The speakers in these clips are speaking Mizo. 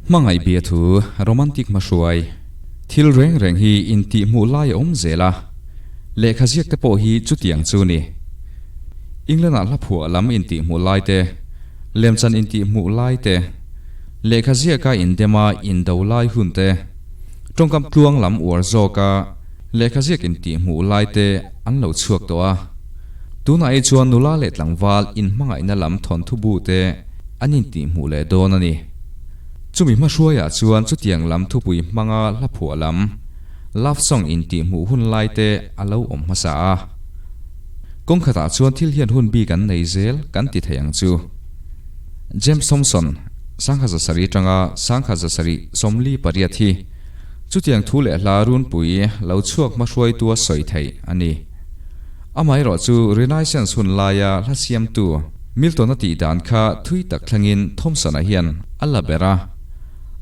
Hmangaih bia thu romantic hmahruai thil reng reng hi intihhmuh lai a awm zel a, lehkha ziak te pawh hi chutiang chu ni. England ah hlaphuah lam intihhmuh lai te, lemchan intihhmuh lai te, lehkha ziaka indema indo lai hun te, tawngkam tluang lam uar zawka lehkha ziak intihhmuh lai te an lo chhuak tawh a. Tunah hi chuan nula leh tlangval inhmangaihna lam thawnthu bu te an intihhmuh leh dawn a ni. Chumi hmahruaiah chuan chutiang lam thupui hmanga hlaphuah lam, love song intihhmuh hun lai te a lo awm hmasa a. Kawng khatah chuan thil hian hun bik an nei zel kan ti thei ang chu. James Thomson, sangha zasarih atanga sangha zasarih 48 hi chutiang thu leh hla runpui lo chhuak hmahruaitua sawi theih a ni. Amaherawh chu Renaissance hun laia hla siamtu Milton-a tih dan kha thui tak thlengin Thomson-a hian a la ber a.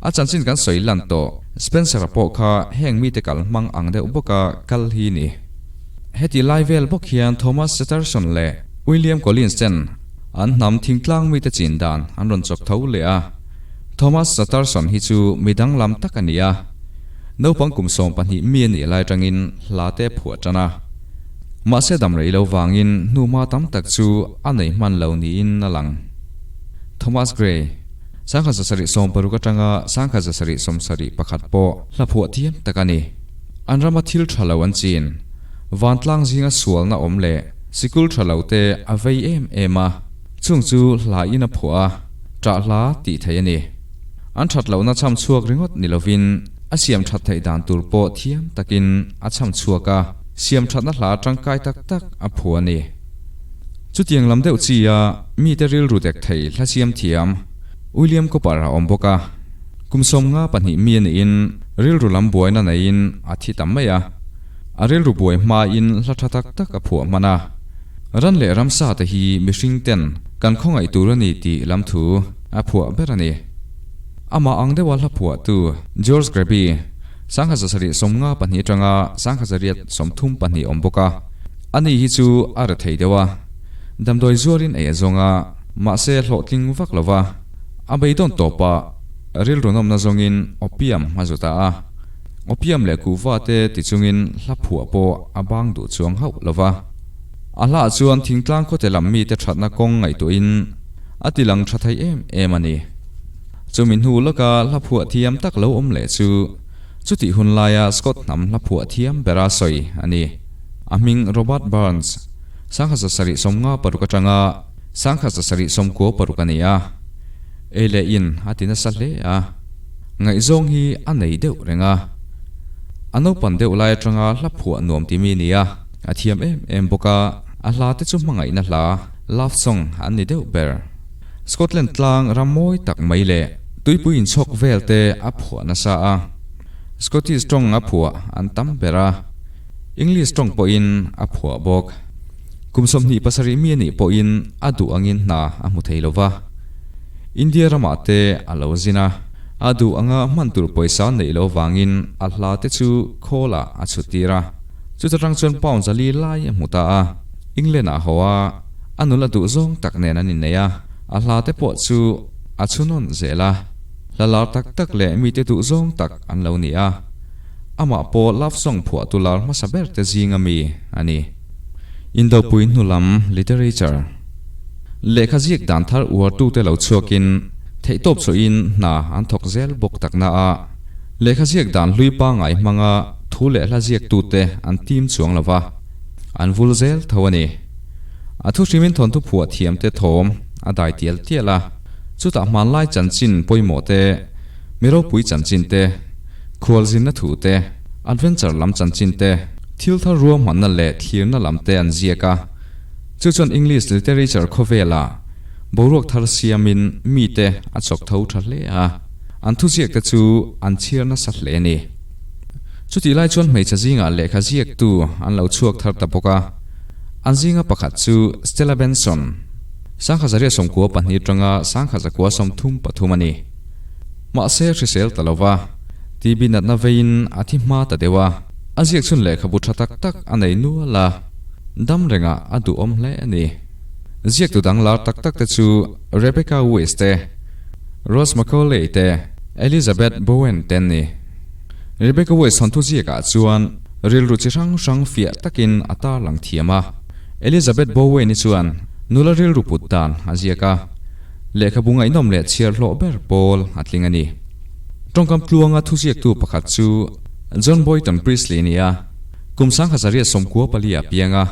A chanchin kan sawi lan tawh Spencer-a pawh kha heng mite kal hmang ang deuh bawka kal hi ni. Heti lai vel bawk hian Thomas Chatterton leh William Collins ten an hnam thingtlang mite chin dan an rawn chawk tho leh a. Thomas Chatterton hi chu mi danglam tak a ni a. Naupang kum 12 mi a nih lai atangin hla te phuah tan a. Mahse dam rei lo vangin hnuhma tam tak chu a nei hman lo niin a lang. Thomas Gray, 1760 atanga 1771 pawh hla phuah thiam tak a ni. An rama thil tha lo an chin. Vantlang zinga sualna awm leh sikul tha lo te a vei em em a, chung chu hla in a phuah a, ṭah hla tih theih a ni. An that lohna cham chhuak ringawt ni lovin a siam that theih dan tur pawh thiam takin a cham chhuak a, siam thatna hla tangkai tak tak a phuah a ni. Chutiang lam deuh chi a mite rilru dek thei hla siam thiam William Cowper a awm bawk a. Kum 52 mi a niin rilru lam buaina neiin a thi tam mai a. A rilru buai hmain hla tha tak tak a phuah hman a. Ran leh ramsa te hi mihring ten kan khawngaih tur a ni tih lam thu a phuah ber a ni. Amah ang deuha hla phuahtu George Grabby, 1752 atanga 1832 awm bawk a. Ani hi chu a rethei deuh a, damdawi zuarin ei a zawng a, mahse hlawhtling vak lo va, a beidawn tawpah rilru nawmna zawngin opium a zu ta a. Opium leh kuhva te ti chungin hla phuah pawh a bang duh chuang hauh lo va. A hlaah chuan thingtlang khawte lam mite thatna kawng ngaihtuahin a ti lang tha thei em em a ni. Chumi hnu lawka hla phuah thiam tak lo awm leh chu chutih hun laia Scott hnam hla phuah thiam bera sawi a ni. A hming Robert Burns, 1756 atanga 1796 a ni a. Ei leh in a ti nasa hle a. Ngaihzawng hi a nei deuh reng a. A naupan deuh lai atanga hla phuah nuam ti mi nia, a thiam em em bawk a, a hla te chu hmangaihna hla, love song, an ni deuh ber. Scotland tlang ram mawi tak mai leh tuipui inchhawk vel te a phuah nasa a. Scottish tawng a phuah an tam ber a, English tawng pawhin a phuah bawk. Kum 27 mi a nih pawhin a duh angin hna a hmu thei lo va. India ramah te a lo zin a, a duh anga hman tur pawisa neih loh avangin a hla te chu khawlah a chhut tir a. Chuta tang chuan pound zali lai a hmu ta a. England ah haw a, a nula duh zawng tak nen an innei a, a hla te pawh chu a chhunawn zel a. Hla lar tak tak leh mite duh zawng tak an lo ni a. Amah pawh love song phuahtu lar hmasa ber te zinga mi a ni. Indopui hnu lam literature. Lehkha ziak dan thar uartute lo chhuakin theihtawp chhuahin hna an thawk zel bawk takna a, lehkha ziak dan hlui pangngai hmanga thu leh hla ziaktute an tim chuang lo va, an vul zel tho a ni. A thu hrimin thawnthu phuah thiamte thawm a dai tial tial a, chutah hmanlai chanchin pawimawh te, mi ropui chanchin te, khualzinna thu te, adventure lam chanchin te, thil thar ruahmanna leh thlirna lam te an ziak a. Chu chuan English literature khawvelah boruak thar siamin mite a chawk tho tha hle a, an thuziakte chu an chhiar nasa hle a ni. Chutih lai chuan hmeichhe zingah lehkha ziaktu an lo chhuak thar ta bawk a, an zinga pakhat chu Stella Benson, 1992 atanga 1933 a ni. Mahse hrisel ta lova, TB natna veiin a thi hma ta deuh a. A ziak chhun lehkhabu tha tak tak a nei nual a, dam rengah a duhawm hle a ni. Ziaktu dang lar tak tak te chu Rebecca West te, Rose Macaulay te, Elizabeth Bowen te an ni. Rebecca West thawnthu ziakah chuan rilru chi hrang hrang fiah takin a tarlang thiam a. Elizabeth Bowen-i chuan nula rilru put dan a ziak a, lehkhabu ngaihnawm leh chhiar hlawh ber pawl a tling a ni. Tawngkam tluanga thuziaktu pakhat chu John Boyton Priestley a ni a, kum sangkhat 84 a piang a,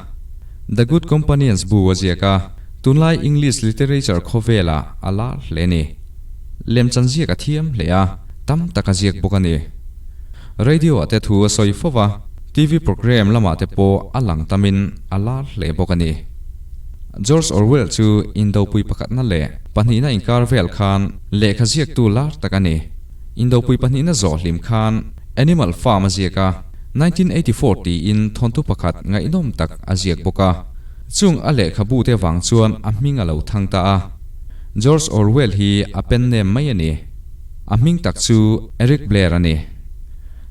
The Good Companions bu a ziak a, tunlai English literature khawvelah a lar hle a ni. Lemchan ziak a thiam hle a, tam tak a ziak bawk a ni. Radio ah te thu a sawi fo va, TV programme lamah te pawh a lang tamin a lar hle bawk a ni. George Orwell chu Indopui pakhatna leh pahnihna inkar vel khan lehkha ziaktu lar tak a ni. Indopui pahnihna zawh hlim khan Animal Farm a ziak a, 1984 tiin thawnthu pakhat ngaihnawm tak a ziak bawk a. Chung a lehkhabu te vang chuan a hming a lo thang ta a. George Orwell hi a pen nem mai a ni. A hming tak chu Eric Blair a ni.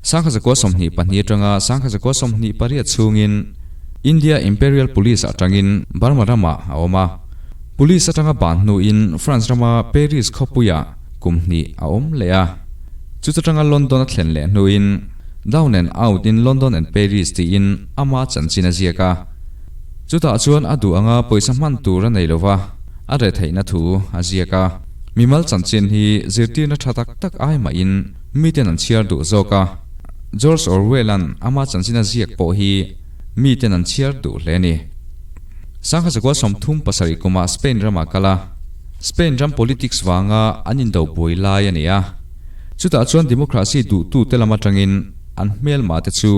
1922 atanga 1928 chhungin India Imperial Police atangin Burma ramah a awm a. Police atanga ban hnuin France rama Paris khawpuiah kum hnih a awm leh a. Chuta tanga London a thlen leh hnuin Down and Out in London and Paris tiin ama chanchin a ziak a. Chutah chuan a duh anga pawisa hman tur a nei lova, a retheihna thu a ziak a. Mimal chanchin hi zirtirna tha tak tak ai mahin miten an chhiar duh zawk a. George Orwell-a'n ama chanchin a ziak pawh hi miten an chhiar duh hle a ni. 1937 kumah Spain ramah kal a, Spain ram politics vanga an indo buai lai a ni a. Chutah chuan democracy duhtute lam atangin an hmelma te chu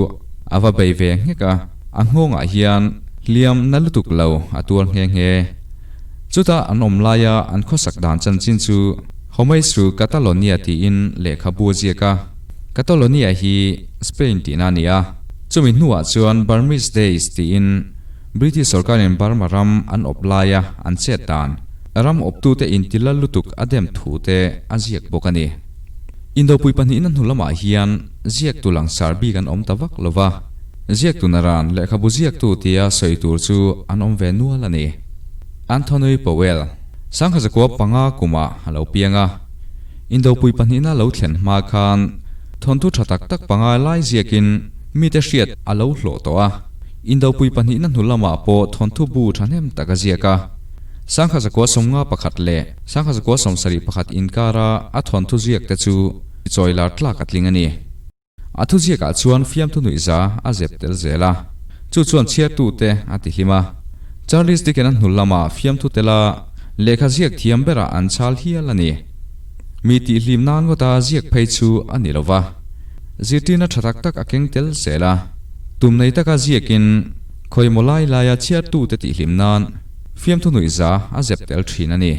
a va bei ve nghek a, a nghawngah hian hliam na lutuk lo a tuar nghe nghe. Chutah an awm laia an khawsak dan chanchin chu Homaisu Catalonia tiin lehkhabu a ziak a. Catalonia hi Spain tihna a ni a, chumi hnuah chuan Burmese Days tiin British sorkarin Burma ram an awp laia an chet dan, ram awptute intilal lutuk a dem thu te a ziak bawk a ni. Indopui pahnihna hnu lamah hian ziaktu langsar bik an awm ta vak lo va, ziaktu naran lehkhabu ziaktu tia sawi tur chu an awm ve nual a ni. Anthony Powell, 1905 kumah a lo piang a. Indopui pahnihna lo thlen hma khan thawnthu tha tak tak panga lai ziakin mite hriat a lo hlawh tawh a. Indopui pahnihna hnu lamah pawh thawnthu bu thahnem tak a ziak a. 1951 leh 1971 inkara a thawnthu ziak te chu chawilar tlak a tling a ni. A thuziakah chuan fiamthu nuihza a zep tel zel a, chu chuan chhiartute a ti hlim a. Charles Dickens-a hnu lamah fiamthu tela lehkha ziak thiam berah an chhal hial a ni. Mi tihhlim nan ngawta ziak phei chu a ni lo va, zirtirna tha tak tak a keng tel zel a. Tum nei taka ziakin khawimaw lai laia chhiartute tihhlim nan fiamthu nuihza a zep tel thin a ni.